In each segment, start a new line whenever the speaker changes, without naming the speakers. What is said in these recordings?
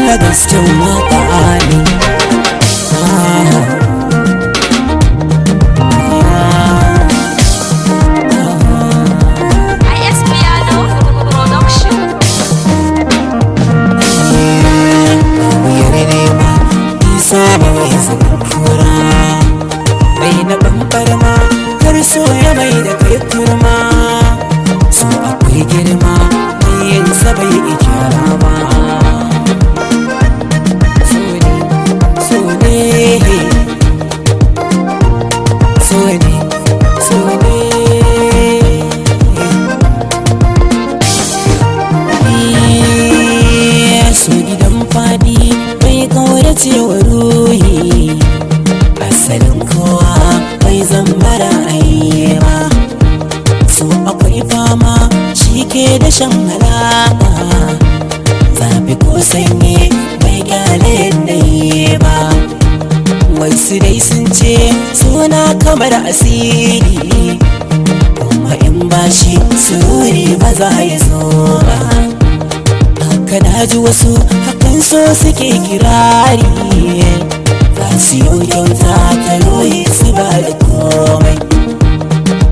Bello gasken waka ne.
IS Piano Production.
Wuyar nema isa ba mai zanen kura, mai na bambarma kar so ya mai da kai kurma. So akwai girma, mai yin sa bai ikyara ba. So ne, so ne, so ne, so ne. So gidan fadi bai kaurace wa ruhi, asalin kowa bai zama ra'ayi ba. So akwai fama, shi ke da shan halaka, zafi ko sanyi bai kyale yanayi ba. Wasu dai sun ce suna kamar asiri, kuma in bashi sururi ba za ya zo ba. Haka na ji wasu hakan so suke kirari, za su yi kyauta ta ruhi su ba da komai.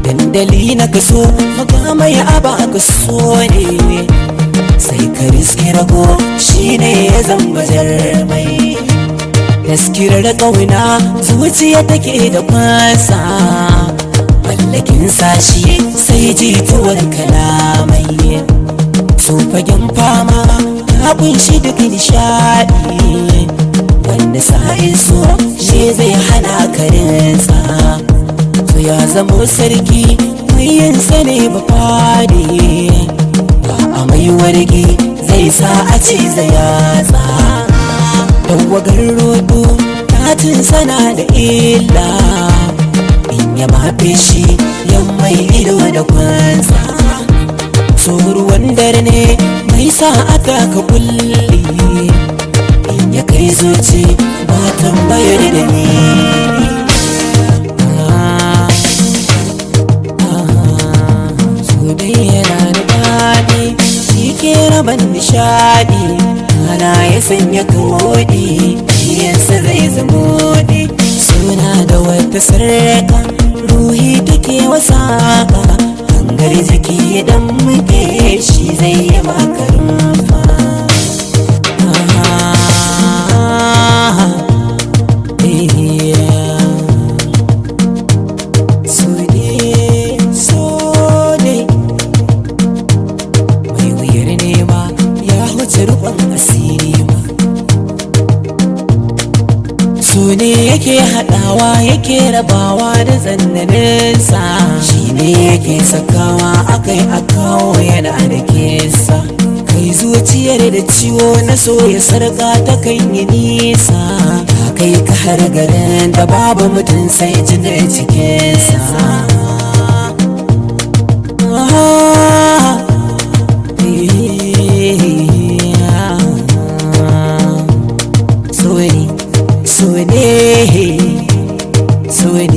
Dandali na kaso makamai aba kaso ne, sai ka riski rago shine ya zamba jarmai. Taskirar ƙauna zuciya take da kwansa, mallakin sashi sai jituwar kalamai. So fagen fama ta kunshi duk nishaɗi, wanda sa'in so shi zai hana karinsa. To ya zamo sarki mai yin sane ba fadi ba, a mai wargi zai sa a ci yatsa. Tawagar rodo katin sana da illa, in ya mafe shi yan mai ido da kwansa. So ruwan dare ne mai sa aka ka kulli, in ya kai zuci ba tambayar da ni. So dai yana da daɗi, shi ke raban nishaɗi, ana ya sanya kawoɗi, yansa zai zamo ɗi. Suna da wata sarƙa, ruhi take wasaƙa, gangar jiki idan muke shi zai yi maka rumfa. So ne, so ne, mai wuyar nema ya huce rukun asiri ma. So ne yake haɗawa yake rabawa da zannaninsa, shi ne yake sakawa akai a kawo yana da kesa. Kai zuciyar da ciwo na so ya sarka ta kan yi nisa, ka kai ka har garin da babu mutum sai jinin cikinsa. So ne, so ne, so ne.